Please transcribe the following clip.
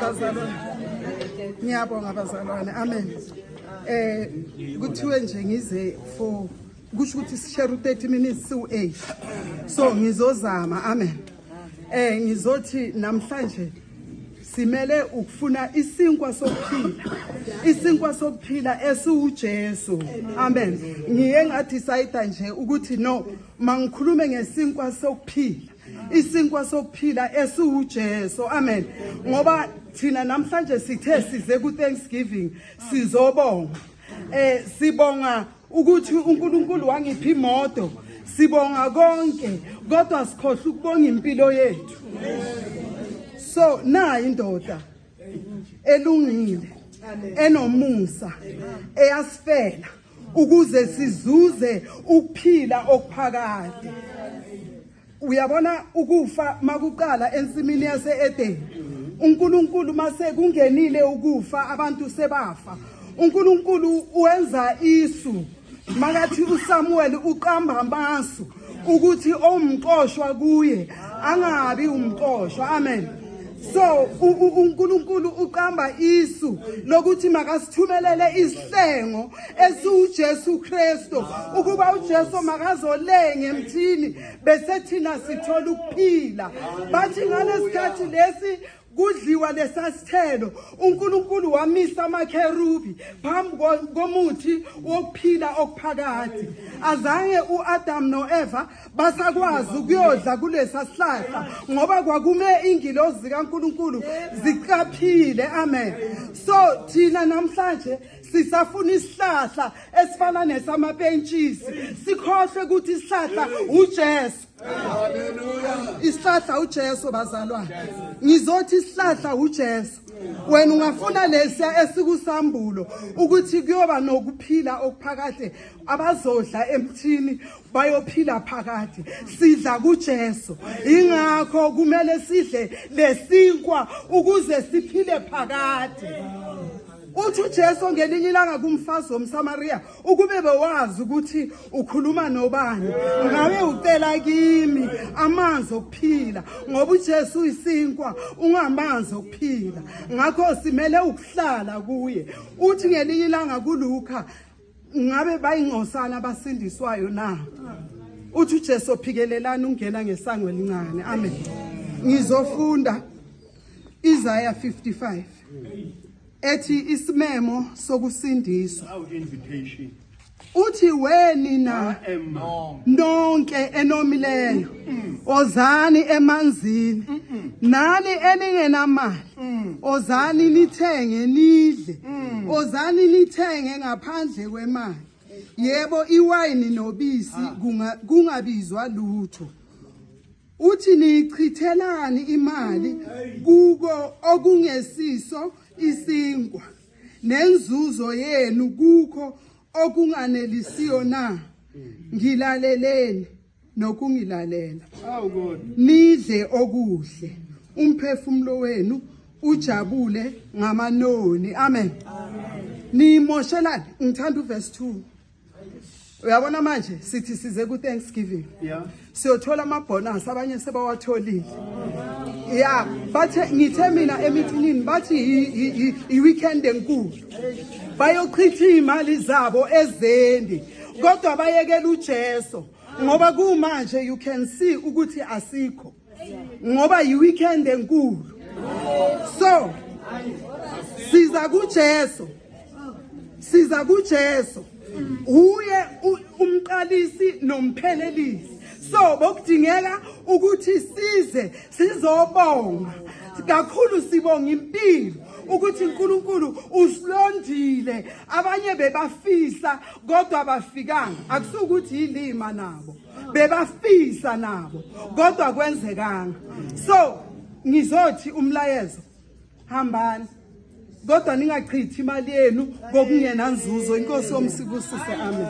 Bazalwane. Ngiyabonga bazalwane. Amen. Kuthiwe nje ngize for kusho ukuthi sishare u30 minutes siu8. So ngizozama. Amen. Ngizothi namhlanje simele ukufuna isinkwa sokuphila. Isinkwa sokuphila esiuJesu. Amen. Ngiye ngadecide nje ukuthi no mangikhulume ngesinkwa sokuphila. Isinkwa sokuphila esiuJesu. Amen. Ngoba thina namhlanje sithe size ku Thanksgiving sizobonga. Sibonga ukuthi uNkulunkulu wangipha imoto. Sibonga konke kodwa sikhohle ukubonga impilo yethu. So nayi indoda elungile enomusa eyasifela ukuze sizuze ukuphila okuphakade. Uyabona ukufa makuqala ensimini yase-Eden, uNkulunkulu mase kungenile ukufa abantu sebafa. uNkulunkulu wenza isu makathi uSamuel uqamba amasu ukuthi omqoshwa kuye angabi umqoshwa. Amen. So uNkulunkulu uqamba isu lokuthi makasithumelele isihlengo esiuJesu Kristu ukuba uJesu makazolenga emthini bese thina sithola ukuphila. Bathi ngalesikhathi lesi kudliwa lesasithelo uNkulunkulu wamisa amakherubi phambi komuthi wokuphila okuphakade. Azange uAdam noEva basakwazi ukuyodla kulesa sihlahla ngoba kwakume ingilozi zikaNkulunkulu ziqaphile. Amen. So thina namhlanje sisafuna isihlahla esifana nesamapentshisi, sikhohlwe ukuthi isihlahla uJesu. Hallelujah. Isihlahla uJesu bazalwane. Ngizothi isihlahla uJesu. Wena ungafuna lesiya esikusambulo ukuthi kuyoba nokuphila okuphakade, abazodla emthini bayophila phakade. Sidla kuJesu. Ingakho kumele sidle lesinkwa ukuze siphile phakade. Uthi uJesu ngelinye ilanga kumfazi womSamaria, ukube bewazi ukuthi ukhuluma nobani ngabe ucela kimi amanzi okuphila, ngoba uJesu uyisinkwa, ungamanzi okuphila. Ngakho simele ukuhlala kuye. Uthi ngelinye ilanga kuLuka, ngabe bayingcosana abasindiswayo na? Uthi uJesu phikelelani ungena ngesango elincane. Amen. Ngizofunda Isaiah 55 ethi isimemo sokusindiswa. Uthi wenina nonke enomileyo ozani emanzini, nani eningenamali ozani nithenge nidle, ozani nithenge ngaphandle kwemali. Yebo, iwayini nobisi kungabizwa lutho. Uthi niyichithelani imali kuko okungesiso isinkwa, nenzuzo yenu kukho okunganelisiyo na? Ngilaleleni nokungilalela, nidle okuhle, umphefumulo wenu ujabule ngamanoni. Amen. Nimoshelani. Ngithanda uverse 2. Uyabona manje sithi size ku Thanksgiving. Siyothola ama bonus abanye sebawatholile. Yeah, bathe ngithe mina emithinini bathi i weekend enkulu. Bayochitha imali zabo ezendi kodwa bayekela uJesu ngoba kumanje you can see ukuthi asikho ngoba i weekend enkulu. So siza kuJesu. Siza kuJesu. Uye umqalisi nomphelelisi. So bokudingeka ukuthi size sizobonga kakhulu, sibonga impilo ukuthi uNkulunkulu usilondile. Abanye bebafisa kodwa abafikanga. Akusukuthi yilima nabo, bebafisa nabo kodwa kwenzekanga. So ngizothi umlayezo, hambani kodwa ningachithi imali yenu kokungenanzuzo. Inkosi yomsibusise. Amen.